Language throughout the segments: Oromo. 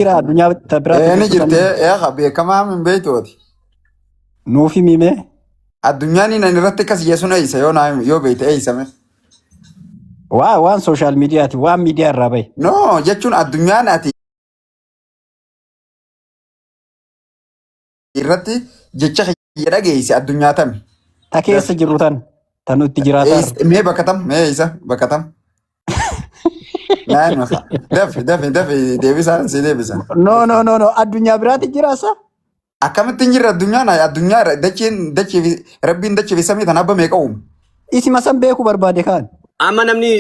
Jira addunyaa ta biraatti Ee ni jirtu jirti kan ee haa beekamaa hin beektuuti. nuuf himime. Addunyaan inni irratti akkas jeesun eeysa yoo naa himi- yoo beekte eeysame. Waa waan sooshaal miidiyaati waan miidiyaa irraa bahe. No jechuun addunyaan ati irratti jecha kiyya dhageeyse addunyaa tami. Ta keessa jirru tan ta nutti jiraataa Eeysa- Mee bakka tam mee eeysa bakka tam. Naa himi haa. Dafi dafi dafi deebisaan si deebisa. No no no no addunyaa biraatti jiraasa. Akkamitti hin jirre addunyaan addunyaa irra dacheen dachee fi rabbiin dachee fi samii tana abba meeqa uume? Isima san beekuu barbaade kaan. Amma namni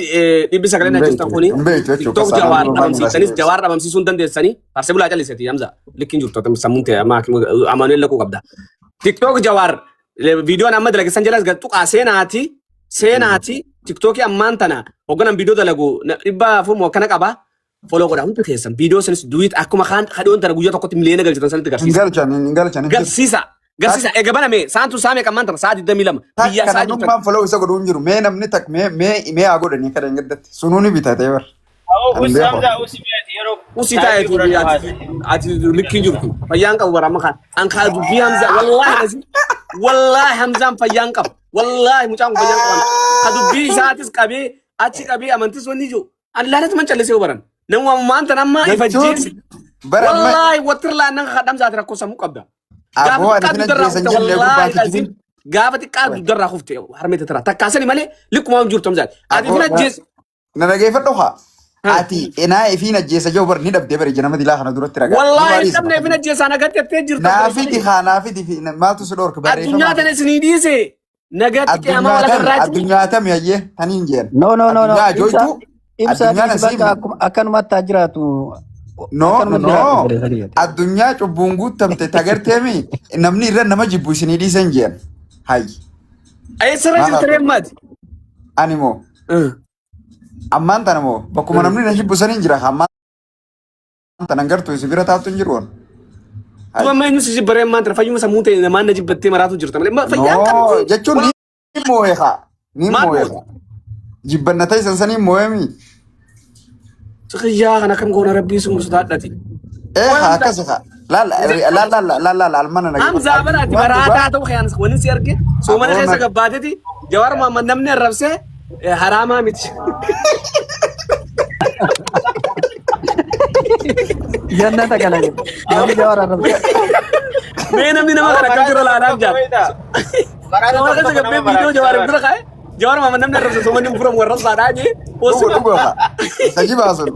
dhibbi sagalee Hin na jirtan beektu kuni hin beektu jechuudha TikTok kasaaraan Jawaar nama baay'ee dhabamsiisanis baasee. Jawaar dhabamsiisuu hin dandeessanii farsee bulaa callisati Hamza likkiin jirtu sammuun ta'e amma Amaanu'eel laquu qabda. TikTok Jawaar viidiyoon amma dalagisan jalas gad tuqaa seenaati seenaati TikTokii ammaan tana hogganan viidiyoo dalagu 400 moo akkana qaba. Follow godha hundi keessan viidiyoo sanis duwit akkuma kaan kadhiyoon tana guyyaa tokkotti miliyoona galchitan sanitti Hin garsiisa. galchan hin galchan hin jiru. Garsiisa. Garsiisa. Eega baname saantu saamee kan maanta sa'a 22 biyya Takka isaa jirtan. namnummaan follow isa godhuu hin jiru. Mee namni tak mee mee mee haa godhanii kada hin gaddatti. Sunuu ni bitatee bar. Awoo Ani usi beeku. Hamza usi mi'eeti yeroo Usii taayii taa'eeti fudhadhu ati haase. ati likkiin jirtu. Fayyaan qabu bara amma kaan. An kaa dubbii Hamza wallaahi nasi wallaahi Hamzaan fayyaan qabu. Wallaahi mucaan kun fayyaan qabu. Ka dubbii isaatis qabee achi qabee amantis wanni jiru. An laalatu man callisee baran. Namuma ammaan tan amma Jechuun ifajjeesi. bara amma Wallaahi wattir laannan kadhamsaati rakkoo sammuu qabda. Gaafa aboo ani xiqqaa fina dugdarraa jeesan kufte jenne gubbaan wallaahi kijibin. lazim gaafa xiqqaa dugdarraa kufte harmee tara takkaasani malee likkumaa hin jirtu hamzaati. Ati Aboo fina na jees. na dhageeffadhu haa. Ha. Ati enaa ifiin ajjeesa jiru bar ni dhabdee bari ija nama dilaa kana duratti ragaa. Duraa Wallaahi hin dhiisi dhabne bakka fina jeesaan nagatti jettee jirta Naafiti obboleessa. haa naafiti fi maaltu si dhorka Addunyaa barreeffamaa tana fi isinii dhiise nagatti qiyaamaa addunyaa wal tami agarraa jechuun. addunyaa tami hayyee taniin jeen No no no no addunyaa ibsa ajooytu ibsa addunyaa dhiisi bakka nasiibni akkuma akkanumatti haa jiraatu no akkanumatti jiraatu no obboleessa kiyya. addunyaa cubbuun guuttamte tagarteemi namni irra nama jibbu isinii dhiisan jeen hay Eessarra maal jirta haasofta reemmaati? ani moo ammaan tana moo bakkuma namni na jibbu saniin jira ammaan tana gartuu isin bira taattu hin jiru Duba amma eenyu si jibbaree ammaan tana fayyuma sammuu ta'e namaan na jibbattee maraatu jirta malee fayyaan no qabdu. jechuun ni moo'e haa ni Maal moo'e moote? haa jibbanna ta'isan sanii moo'emi Xiyyaa kana akkam goona rabbii sun sodaadhati. ee haa akkas haa laal laal laal laal laal almana na Hamzaa bara ati waan dhugaa maraataa ta'uu kiyaan wani si arge soomana aboo keessa na gabbaateti Jawaar Mohammad namni arrabsee haraamaa miti. Jannata gala jedhe. Namni Jawaar arrabse. Mee namni nama kana akkam jira laalaa jaa. Maraata Soomana tokko keessa tokko gabbee nama viidiyoo maraata Jawaar bara. bira kaa'e Jawaar Mohammad namni arrabse soomanni hin furamu warra saadhaa jee dhugu poostii dhugu haa isa jibaa sun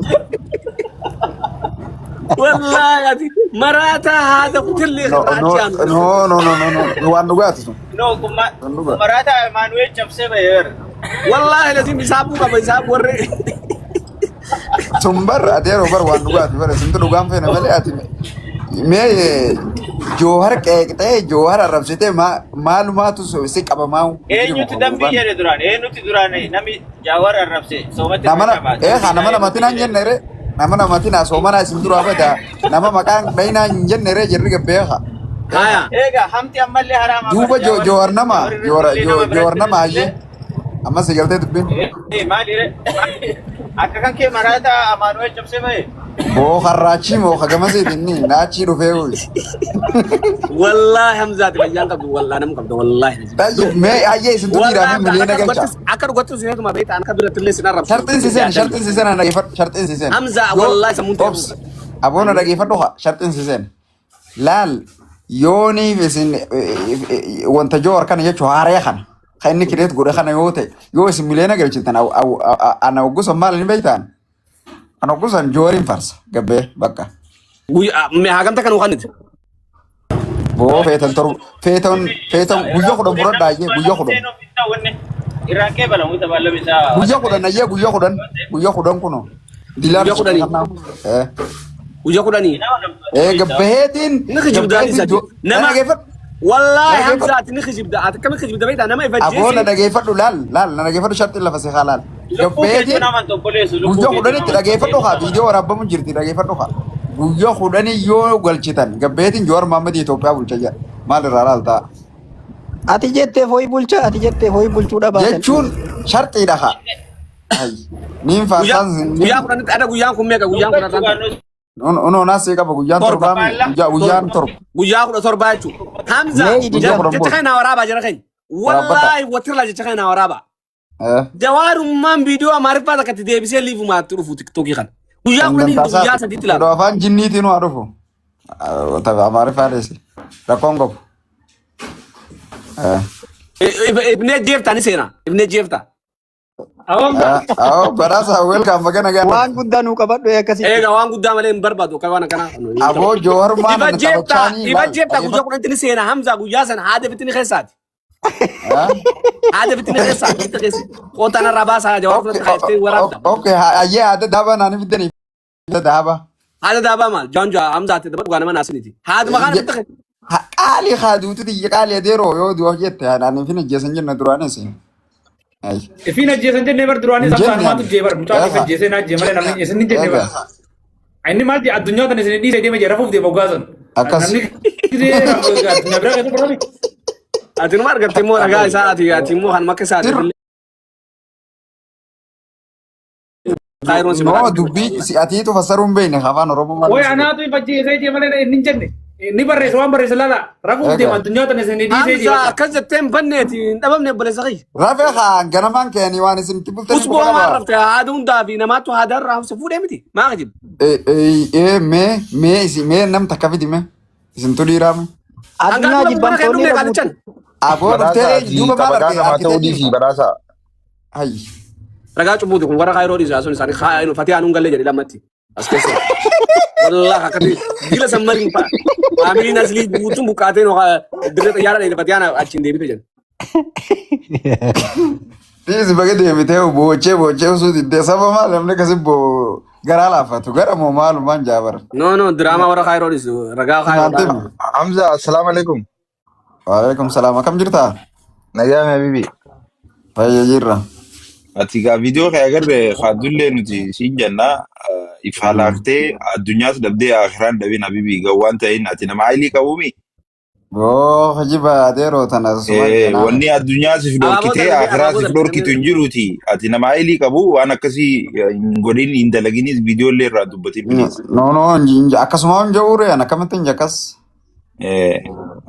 Wallaahi ati maraataa haadha kutillee no kan no achi aanu. no no no no no waan dhugaati sun No, kuma sun dhugaa maraata Emmanuel cabsee baheera. Wallaahi lazim isaabuu qaba isaab warri. sun bar ati yeroo bar waan dhugaati bar suntu dhugaan feene malee ati mee joohar qeeqxee joohar arrabsitee maalumaatu si qabamaa hin jiru Eenyutu dambii gurbaan jedhe duraan? Eenyutu duraan namni Jaawar arrabse soomatti nama irra qaba. ee haa Dambii nama naa namatiin eenyutu hin jedhe? jenne re nama namatiin haa soomanaa isin duraa bada nama maqaan dhayinaa hin jenne re jirri gabbee haa ee haa Haya. Egaa hamti ammallee haraama bara. duuba Jaawar joohar nama Jaawar irratti illee nama joohar biratti nama irratti hayyee illee amma si galtee dubbiin eh maali re? Akka kan kee maraata Amaanu'el cabsee bahe. boo harraachii moo hagamasiit inni naachii dhufee uyi Wallaahi Hamzaati fayyaan qabdu wallaahi nama qabdu wallaahi. Tayyib mee hayyee isin tuqiidhaa fi Wallaahi miliyoona akka galcha dhugattis akka dhugattis isinetuma beektaa akka biratti illee sin arrabsu. sharxiin si seen sharxiin si seen dhageeffadhu sharxiin si seen Hamza yoo wallaahi sammuun ta'e obs aboona dhageeffadhu haa sharxiin si seen laal yooniif isin wanta joowar kana jechuun haaree kana kan inni kireet godhe kana yoo ta'e yoo isin miliyoona galchitan ana hoggusan maal ni beektaan ana hoggusan joowariin farsa gabbee bakka Guyyaa hagamta kan ukanite. boo feetan torba feetan feetan guyyaa 10 fudhadhaa ayyee guyyaa 10 Irraan kee balamu isa baallama isaa. guyyaa 10 ayyee guyyaa 10 guyyaa 10 kunoo dilaan Guyyaa 10. eh Guyyaa 10. eh gabbaheetiin Ni kijibdaa gabbaheetiin isaati. na Nama dhageeffadhu wallaahi na dhageeffadhu Hamzaati ni kijibda. Ati akkami kijibda beektaa nama aboo na ifajjeesi. dhageeffadhu laal laal na dhageeffadhu sharxiin lafa si haa laal Lubbuu keetiin gabbaheetiin amantu obboleessu lubbuu guyyaa keetiin 10tti amantu dhageeffadhu haa obboleessu. viidiyoo waraabamu jirti dhageeffadhu haa guyyaa 10 yoo galchitan gabbaheetiin Jawaar Mohaammed Itoophiyaa bulcha jedha maal irraa laal ta'a Ati jettee fooyi bulcha ati jettee fooyi bulchuu dhabaatan. jechuun sharxiidha haa Ay, niin Guyyaa faarsaan guyyaa 10tti ada guyyaan kun meeqa guyyaan kun Dubbachuu har'aan baannus Unoo naas qaba guyyaan 7. 7 mi guyyaa guyyaan 7. Guyyaa 17 jechuudha. Hamza Mee Guyyaa 10 jecha booda. kana waraabaa jira keenya. Waraabbata. Wallaahi watirla jecha kana waraabaa. Jawaarummaan viidiyoo Amaariffaa takka itti deebisee liifumaatti dhufu tiktookii kana. Guyyaa Kan 10 dantaa guyyaa isaati. 3tti Odoo ilaala. afaan jinniitiin waa dhufu. Amaariffaa dheesi. Rakkoon qabu. Ibnee jeeftaa ni seenaa. Ibnee jeeftaa. Awoo badhaasa welcome baga nagaa Waan dhufte. guddaa nuu qabadhu akkasitti. Eega waan guddaa malee hin barbaadu akka waan akkanaa. Aboo Jawaarumaan Ifa ana jeeftaa taphachaanii ifa laal jeeftaa guyyaa dhaggeeffadhu. 10tti ni seenaa Hamzaa guyyaa sana haada bitti ni keessaati. Haada bitti ni keessaa bitti keessa. Qootaan irraa baasaa jawaar Okay, fudhatte kaaftee waraabda. okay, ayyee haada daaba naani fiddanii daaba. Haada daabaa maal? Jaan jaa Hamzaa ati dabadhu nama naasiniti. Haaduma kana bitti keessa. Qaalii haaduutu xiyya qaalii adeeroo yoo du'a jette ani fin ajjeesan jenna duraanis. Ay. Ifiin ajjeesan jennee bar duraanis Hin jenne Hamzaanumaatu ani. jee bar mucaa Eega. keessa ajjeesee naa jee malee namni isin hin jenne bar. Eega. Inni maal jee addunyaa tana isin dhiisee deema jee rafuuf deema oggaasan. Akkas. Namni gisee addunyaa biraa keessa barame. Ati numa argatte immoo ragaa isaa ati immoo kan makka isaa Sir. Kaayiroon si No maqaa dubbii si atiitu fassaruu hin beekne afaan Oromoo maal Way si godhe. anaatu ifa ajjeesee jee malee inni hin jenne. Inni barreessa waan barreessa laala rafuuf deema Eega. addunyaa tana isin dhiisee jee Hamza bakka. akkas jettee hin banneeti hin dhabamne obboleessa kiyya. Rafe haa ganamaan keenii waan isin itti bultanii Usboo quba maan qaba. rafte haada hundaa fi namaattu haada irraa hamsa fuudhee miti. Maa kijibu? Ee mee mee isin mee nam takka fidi mee isin tu dhiiraa mee. Hangaa Addunyaa dura mana kee jibbamtoonni dhumne rafuutti. qaalichan. Aboo Badhaasa dhuftee ati duuba maal taphataa arge namaa ta'uu argitee dhiisii jirta. badhaasa. Hayyi. Ragaa cubbuuti kun warra kaayiroo dhiisaa sun isaanii kaayiroo fatee aanuun gallee jedhe lammatti. As keessa. Wallah akkati jila sammariin fa'a. Faamiliin aslii guutuun buqqaatee dirree xiyyaara dheedhe fatee aan achiin deebite jedhe. Dhiisi baga deebitee boochee boochee osoo diddee saba maal namni akkasi boo garaa laafatu gara moo maalumaan jaabara. No no diraamaa warra kaayiroo dhiisu ragaa Maal kaayiroodhaa. deemu? Hamza, assalaamu alaikum. Waalaikum salaam akkam jirtaa? Nagaa habibi. Fayya jirra. Ati gaa viidiyoo kee agarre haadullee nuti siin jenna if halaaktee addunyaas dhabdee akiraan dhabin habibi gawwaan ta'in ati nama aylii qabuumi. Boo kijiba adeeroo tana suma janaa Wanni addunyaa siif Abaaboo dhorkitee darbee akiraa abaaboo siif darbee dhorkitu hin jiruuti. Ati nama aylii qabu waan akkasii hin godhin hin dalaginis viidiyoo illee irraa dubbatin please. No no akkasuma hin jiru an akkamitti hin akkas.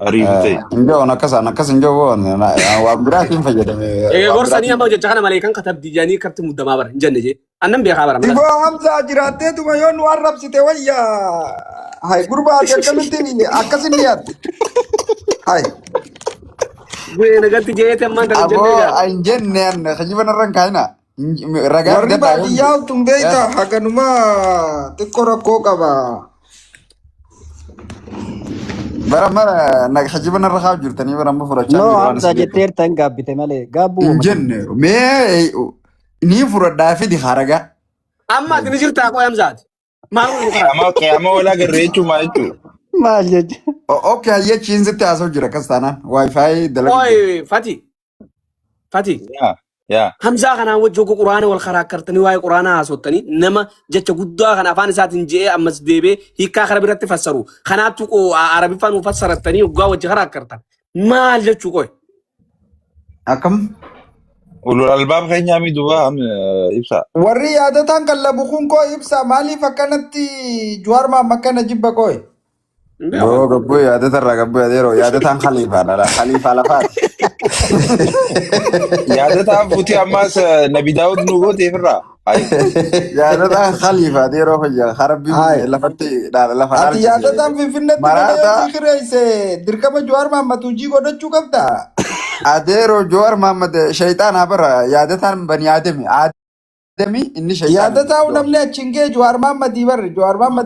Ariifu ta'e. Hin jiru akkas an akkas hin jiru waan biraatiin fayyadame Egaa waan gorsanii biraatiin. amma jecha kana malee kan katabdi jedhanii akkatti muddamaa bara hin jenne jee. Annan beekaa bara mala. Diboo Hamzaa jiraatteetuma yoo nu arrabsite wayya. Hay gurbaa ati akkamittiin akkasin dhiyaatti. Hay. Bu'ee nagatti jeete ammaan kana hin jenne Aboo egaa. hin jenne an kijiba narra hin kaayina. Ragaa Warri fidadhaa yoon baadiyyaa tun beektaa haganuma xiqqoo rakkoo qaba. Bara amma kijiba narra kaa'u jirtanii bara amma fudhachaa No jiru waan Hamza isin beekan. jetteerta hin gaabbite malee gaabbuu Hin uumama. jenne mee ni fudhadhaa fidi haragaa. Amma ati ni jirtaa qoy Hamzaati. Maal godhu karaa? Qiyaama qiyaama walaa garree jechuun maal jechuudha? Maal jecha? Okay hayyachiin sitti haasa'u jira akkas taanaan wifi dalagu jira. Qoy Fati. Fati. Yaa yaa. Hamzaa kanaan wajji hogga quraana wal karaakkartanii waa'ee quraanaa haasottanii nama jecha guddaa kana afaan isaatiin je'ee ammas deebee hiikkaa kana biratti fassaru kanaattu arabiffaan nu fassarattanii hoggaa wajji karaakkartan maal jechuu qoy. Akkam? Ulul albaab keenyaa mi duuba ibsa. Warri yaadataan kallabu kun koo ibsa maaliif akkanatti Jawaar Mahammad kana jibba kooye? Hin beeku. Boo gabboo yaadata irraa gabboo yaadeeroo yaadataan khaliifaa dha khaliifaa lafaati. Yaadataan fuutee ammaas Nabi Daawud nu gooteef irraa. Ayi. Yaadataan khaliifaa yeroo fayyaa harabbiin Hayi. lafatti lafa Ati dhaalchise. yaadataan Finfinneetti mana yoo Maraataa sii kireesse dirqama Jawaar Mahammad hojii godhachuu qabda. adeeroo Jowaar Mahammad shayxaan haa bara yaadataan bani aadami aadami inni shayxaan. Yaadataa namni achi hin ga'e Jawaar Mahammadii barre Jawaar Mahammad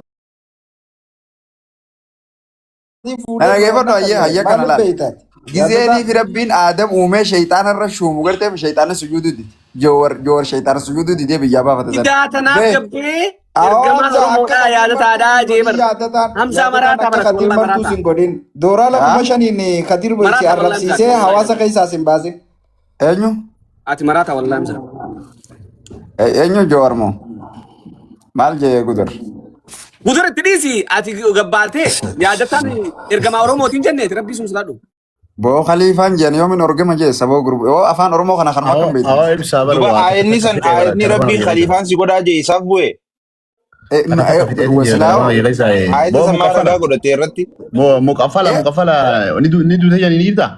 fuudhee Na dhaggeeffadhu Jawaar hayyee hayyee kana maaliif laal. beektaati? Gizeenii fi rabbiin aadam uumee shayxaana irra shuumu gartee shayxaana sujuuduu dide. Joowar joowar shayxaana sujuuduu didee biyyaa baafate sana. Idaa tanaaf Bee gabbee ergamaan Hamza akka Oromoodhaa Kadir yaadataadhaa Martuu jee sin bar. godhin yaadataan Hamzaa yaadataan maraataa akka bara Kadir wallah Martuu maraataa. sin godhin. Dooraa haa 5,000 Kadir si Maraataa wallah Hamzaa arrabsiisee wallahi. hawaasa keessaa sin baasin. eenyu Ati maraataa wallah Hamzaa. Eenyu Joowar moo maal jee gudar. Gudar itti dhiisi ati gabbaatee yaadataan ergamaa Oromootiin jenneeti rabbii sun silaadhu. Boo khaliifaan jedhan yoomin orgama jee saboo gurbu yoo afaan Oromoo kana kanuma akkam Awwa beektan. awwa ibsaa bar Duuba waa takka aayinni takka san fixee bara aayinni darbaa rabbii hojii khaliifaan si godhaa jee isaaf bu'e. Takka takka fixeetiin jira Wasilaa'oo. nama keessa. Haayita Boo sammaa muqaffala. ragaa godhate irratti. Moo muqaffala muqaffala ni duute jedhanii ni jirtaa?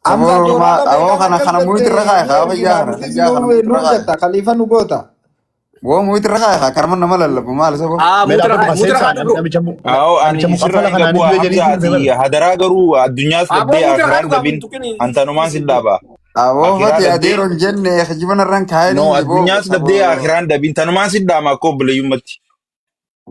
Hamzaa Aboo doolaara aboo meeqaan kana akkas kana muuyit irra jette kaa'e ni kaa ergina fayyaa kana nutis fayyaa kana muuyit nu irra kaa'e. jetta khaliifa nu goota. Woo muuyit irra kaa'e kaa karma nama lallabu maal isa boo. Aa Mee muutira dhaabbatu muutira kaseensaa haa dhugru. namicha Awo ani namicha sirraa muqaffala hin kanaa ni qabu du'e jedhanii Hamza turte ati bara. hadaraa garuu addunyaas Aboo dhabdee muutira haa akiraan dhugaa dhabin kun tuqini. antanumaan sin dhaaba. Aboo Akiraa fati dhabdee adeeroon jenne kijiban irraan kaa'ee no ni boo addunyaas dhabdee saboo. akiraan dhabin tanumaan sin dhaama akka obboleeyyummatti.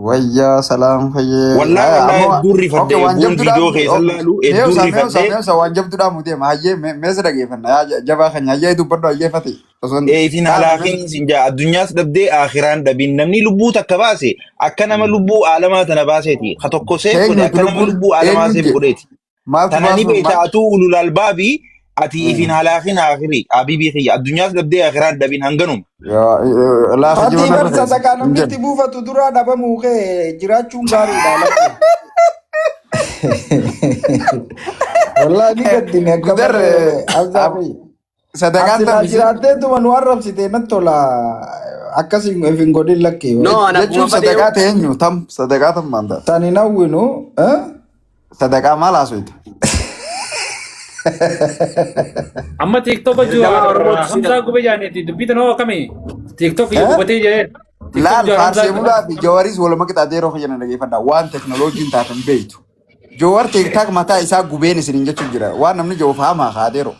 Wayyaa salaam fayyee. Wallaahi Haya wallaahi ammoo hedduun okay rifadhe waan hedduun jabduudhaan viidiyoo keessa laalu hedduun meewsa meewsa rifadhe meewsa waan jabduudhaan mutee hayyee meesa dhageeffanna yaa jabaa keenya hayyee dubbadhu hayyee fati osoo hin eefin taane halaakin sin jaa addunyaas dhabdee akiraan dhabin namni lubbuu takka baase akka nama lubbuu aalamaa tana baaseeti ka tokko seef godhe eenyutu akka nama lubbuun lubbuu aalamaa eenyutu seef jedhe godheeti. maaltu Tana ni baasuun beekta maal atuu ulul albaabi ati ifin halaakin akhirii habiibii kiyya addunyaas dhabdee akiraan dhabin hanganuma. laa Fatii kijiban bar irra keessa sadaqaa hin namni jennu. itti buufatu duraa dhabamuu kee jiraachuun gaariidha lakki. Wallaahi ni gaddine akka Gudar malee Hamzaa fi. sadaqaan Ati laa taphise jiraatteetuma nu arrabsite natti tola akkas hin hin godhin lakkee. No ana jechuun kuma fadee sadaqaa ta'e eenyu tam sadaqaa tam maal ta'a Tani nawwinu eh? sadaqaa maal haasofte Amma TikTok ergamaa Jawaar Oromootu si Hamzaa darba. gubee jaaniiti dubbii tanoo akkamii? TikTok yoo Eh? gubatee jedhee TikTok Laal Jawaar Hamzaa faarsee bulaa fi jawariis waluma qixaatee yeroo fayyana dhageeffadha waan teknooloojiin taatan beektu. Jawar TikTok mataa isaa gubeen isiniin jechuun jira waan namni jawu faamaa kaadeero.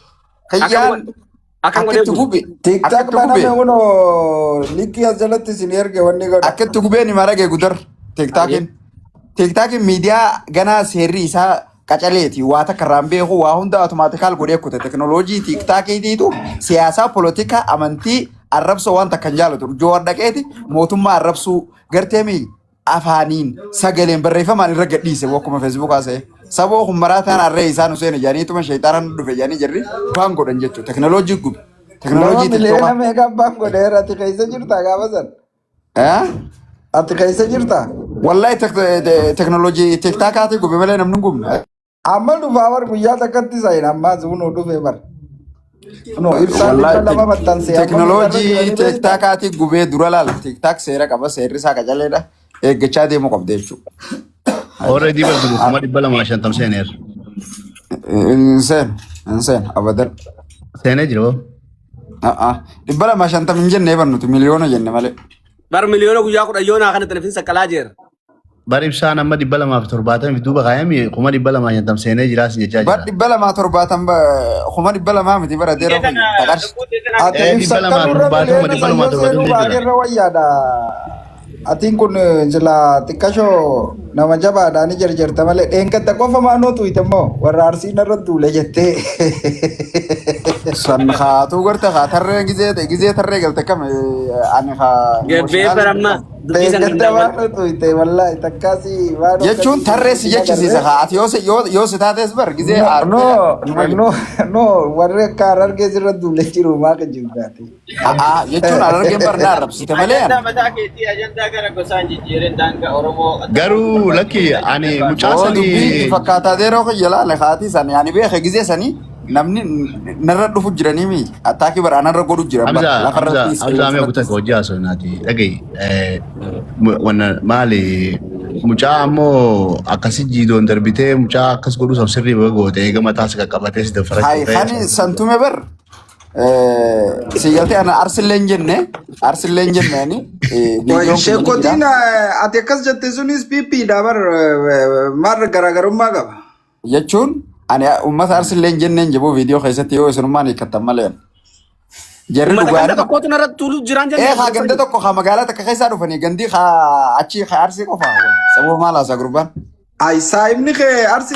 Akkam Kiyyaan akkam godhee akkitti gube. gube TikTok akkitti baname gube kunoo linkii as jalatti isin erge wanni godha. akkitti gubeen hima dhagee gudar TikTokin. TikTokin miidiyaa ganaa seerri isaa qacaleeti waa takka irraan beeku waa hunda automatical godhee kute teknooloojii TikTokiitiitu siyaasaa polotikaa amantii arrabsoo waan takka hin jaalatu. Jawar dhaqeeti mootummaa arrabsuu garteemii afaaniin sagaleen barreeffamaan irra gadhiise akkuma feesbuukaa se'e. Saboo kun maraataan harree isaan Huseen jedhaniituma sheexaanaan dhufe jedhanii jarri baan godhan jechuudha. Teknooloojii gube. Nama Teknooloojii miliyoona tiktookaa. meeqa abbaan godheera ati keessa jirta gaafa san? Eh? Ati keessa jirta? Wallahi teknooloojii tiktaakaatii gube malee namni hin gubne. Amma dhufaa bar guyyaa takkatti sayin ammaa zuunuu dhufee bar. No ibsaan Wallahi 200 maxxansee amma meeqarra teknooloojii jiranii beektaa? tiktaakaatii gubee dura laal tiktaak seera qaba seerri isaa qacaleedha eeggachaa deemuu qabda jechuudha. Already bar 250,000 seeneera. Hin seenu hin seenu abadan. Seenee jira hoo? 250 hin jenne eeban nuti miliyoona jenne malee. Bar miliyoona guyyaa 10 yoonaa kana telefin saqqalaa jeera. Bar ibsaan amma 270 duuba kaayami 250,000 seenee jiraa sin jechaa Bar jira. 270 200,000 miti bara Biyya deeroo tana kiyya taqarshi. lubbuu teessan Ati Ee ibsa dhibba lamaa akkanurra torbaatama miliyoona dhibba lamaa san yoo seenuu torbaatama jechuudha. baate irra wayyaadha. Atiin kun sila xiqqashoo nama jabaadha ni jarjarta malee dheengadda qofa maanoo tuyte immoo warra arsii narra duule jettee. San haatuu garte haa tarree gizee gizee tarree galte kam ani haa Gabbee emotionally baramma dubbii san Dheengadda danda'aman. maanoo tuyte wallaahi takkaasi maanoo jechuun akkasii tarree si sin jechisiisa agarree. haa ati yoo si yoo yoo si taates bar gizee No, aartee no, numa no, jira. no, warri akka harargee sirra duule jiru maa kan jirtaati. A'aa jechuun harargeen bar na arrabsite malee Ajandaa ani. mataa keetii ajandaa gara gosaan jijjiirin daangaa Oromoo qaxxaamuruu Garuu lakki barbaadde ani ajandaa mucaa Oo dubbii itti sanii fakkaataa deeroo kiyya laale haatii sanii ani beeka gizee sanii namni narra dhufu jiranii mi attaakii bara anarra godhu jiran bara Hamza lafa Hamza irrattis Hamza mee qilleensa kutaa irrattis. hojii haasofnaati dhaga'i wanna maali mucaa ammoo akkasi jiidoon darbitee mucaa akkas godhuu sab sirrii baga goote eega mataa si qaqqabatee si Hay daffarachuu ta'e hani santume bar si galtee ana arsillee hin jenne arsillee hin jenne ani Qoy viidiyoon kiyya ni jira. sheekotiin ati akkas jette sunis PP dha bar maal garaagarummaa qaba. Jechuun ani uummata arsillee hin jenneen jedhu viidiyoo keessatti yoo isinummaan hiikkattan malee. Jarri Uummata ganda dhugaanii tokkootu narratti tuuluu jiraan ee jennee haa ganda tokko haa magaalaa takka keessaa dhufanii gandii haa achii haa arsii qofa sababa maal haasaa gurbaan. Ay saayibni kee arsi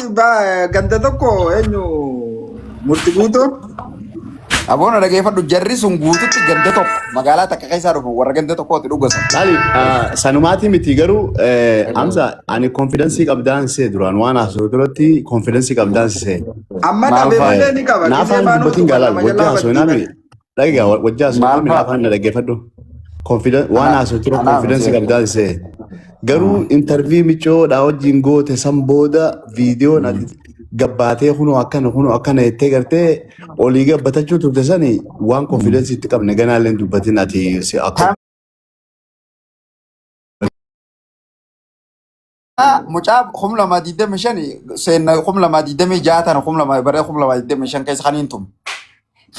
ganda tokko eenyu murti guutuun. Aboona dhageeffadhu jarri sun guututti ganda tokko magaalaa takka keessaa dhufan warra ganda tokkooti dhugasan. Laali sanumaati miti garuu Hamza ani konfidensii qabdaan see duraan waan haasa'u duratti konfidensii qabdaan see. Amma Maal dhabe fa'a? malee ni qaba. Gisee Naafaan maanuu dubbatiin tuqan gaalaal nama wajji jalaa haasa'u badii naami malee. dhagaa wajji haasa'u Maal naami fa'a? naafaan na dhaggeeffadhu. Waan Ana haasa'u dura anaa miti. konfidensii qabdaan see. Garuu intarvii micoodhaa wajjin goote san booda viidiyoon ati gabbaatee kunoo akkana kunoo akkana jettee gartee olii gabbatachuu turte sani waan konfidensii itti qabne ganaallee hin dubbatin ati si akka Mucaa 2025 seenna 2026 tana 2000 bara 2025 keessa kan hin tumne.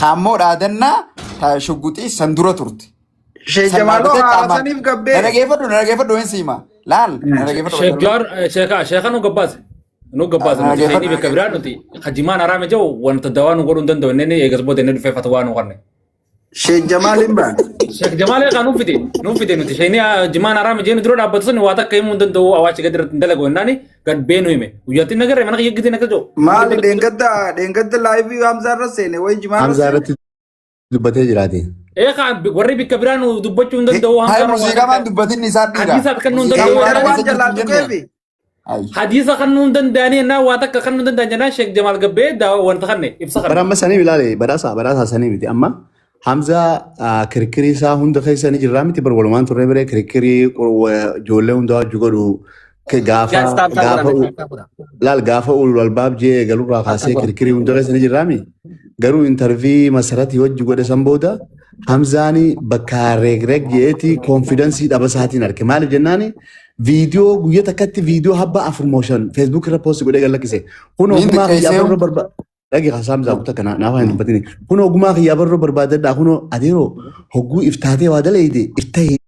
Kaammoo dhaadannaa ta shugguxii san dura turte. Sheek San Jamaaloo dhaabbatee haala qaamaan. saniif Na gabbee. dhageeffadhu, na dhageeffadhu hin siima. Laal, na dhageeffadhu. Sheek Jawaar sheeka sheeka nu gabbaase. Nu gabbaase Na nuti sheekni dhageeffadhu. bakka biraa nuti hajimaan haraame jiru wanta dawaa nu godhuu hin danda'u inni eegas booda inni dhufee fatwaa nu kanne. Sheek Jamaal hin baane. Sheek Jamaal eegaa nuuf fide, nuuf fide nuti sheekni jimaan haraame jee nu dura dhaabbatu sun waa takka himuu hin danda'u awaashi gadi irratti hin dalagu jennaani gad bee nu hime. Guyyaatti hin agarre mana kiyya gitiin akka jiru. Maali dheengadda dheengadda laayivii Hamzaa irra seene wayi jimaa irra Hamzaa seene. irratti dubbatee jiraate. Eegaa warri bikka biraa nu dubbachuu hin danda'u Hay Hamzaa irra waa muuziqaa maan takka dubbatin isaa dhiira. hadiisa kan nu hin Muuziqaa danda'u waan Jawaar jennaan waan keessa jirtu jalaa hin jenne. tuqeefi. Hay. Hadiisa kan nu hin danda'anii jennaan waa takka kan nu hin danda'an jennaan Sheek Jamaal Gabbee wanta kanne ibsa Bara kanne. amma sanii ilaale badhaasa badhaasa sanii miti amma Hamza kirkirii isaa hunda keessa ni jirraa miti bar walumaan turre biree kirkirii ijoollee hunda wajji godhu gaafa Guys, tap tap gaafa godhame, tap tap godha. laal gaafa ulul albaab jee galurraa Tap tap kaasee godha. kirkirii hunda keessa ni jirraami garuu intarvii masaratii wajji godhe san booda Hamzaani bakka reeg reeg je'eeti koonfidansii dhaba isaatiin arge maali jennaani viidiyoo guyya takkatti viidiyoo habba afur moo shan feesbuuk irra poosti godhee gad lakkise kun Niin ogummaa kiyya xiqqeessee abarroo barba dhagi hasaam zaa kuta kana naaf hin dubbatini kun ogummaa kiyya abarroo barbaadadhaa kunoo adeeroo hogguu iftaatee waa dalayde iftahee.